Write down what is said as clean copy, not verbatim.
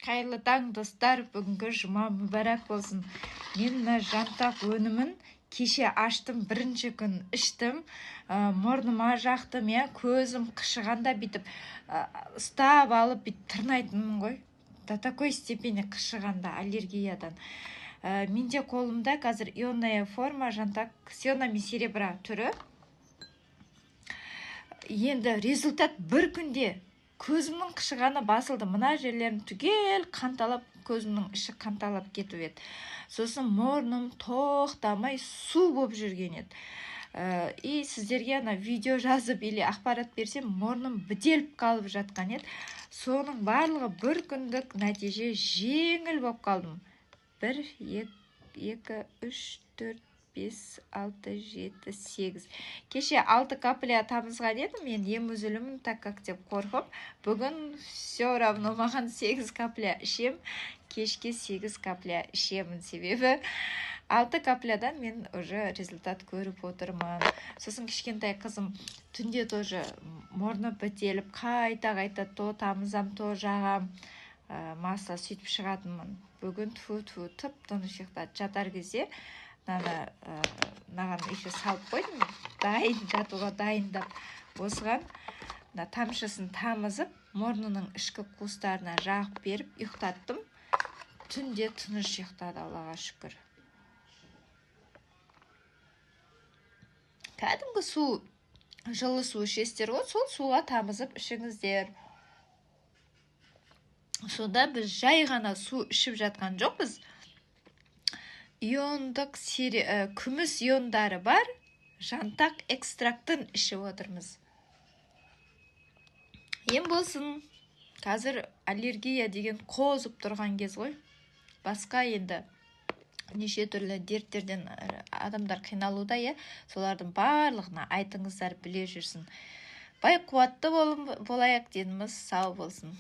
Қайырлы таң, достар! Бүгінгі жұма мүбәрак болсын! Мен мына жантақ өнімін кеше аштым, бірінші күн іштім, мұрныма жақтым, иә, көзім қышығанда бүйтіп ұстап алып бүйтіп тырнайтынмын ғой. До такой степени қышығанда аллергиядан. Менде қолымда қазір ионная форма жантақ с ионами серебра түрі. Енді результат бір күнде көзімнің қышығаны басылды. Мына жерлерім түгел қанталап, көзімнің іші қанталап кетіп еді. Сосын мұрным тоқтамай су болып жүрген еді. И сіздерге ана видео жазып или ақпарат берсем, мұрным бітеліп қалып жатқан еді. Соның барлығы бір күндік нәтиже, жеңіл болып қалдым. 1, 2, 3, 4, 5, 6, 7, 8. Кеше 6 капля тамызған едім, мен ем үзілімін, так как деп қорқып. Бүгін все равно маған 8 капля ішем, кешке 8 капля ішемін, себебі 6 каплядан мен уже результат көріп отырмын. Сосын кішкентай қызым түнде тоже мұрны бітеліп, қайта-қайта то тамызам, то жағам, масло, сөйтіп шығатынмын. Бүгін тфу тфу тып тыныш ұйықтады. Жатар кезде мынаны мынаған еще салып қойдым, дайын жатуға дайындап. Осыған мына тамшысын тамызып, мұрнының ішкі қуыстарына жағып беріп ұйықтаттым. Түнде тыныш ұйықтады, Аллаға шүкір. Кәдімгі су, жылы су ішесіздер ғой, сол суға тамызып ішіңіздер. Сонда біз жай ғана су ішіп жатқан жоқпыз. Иондық күміс иондары бар жантақ экстрактын ішіп отырмыз. Ем болсын. Қазір аллергия деген қозып тұрған кез ғой. Басқа енді неше түрлі дерттерден адамдар қиналуда, иә? Солардың барлығына айтыңыздар, біле жүрсін. Бай қуатты болайық, деніміз сау болсын.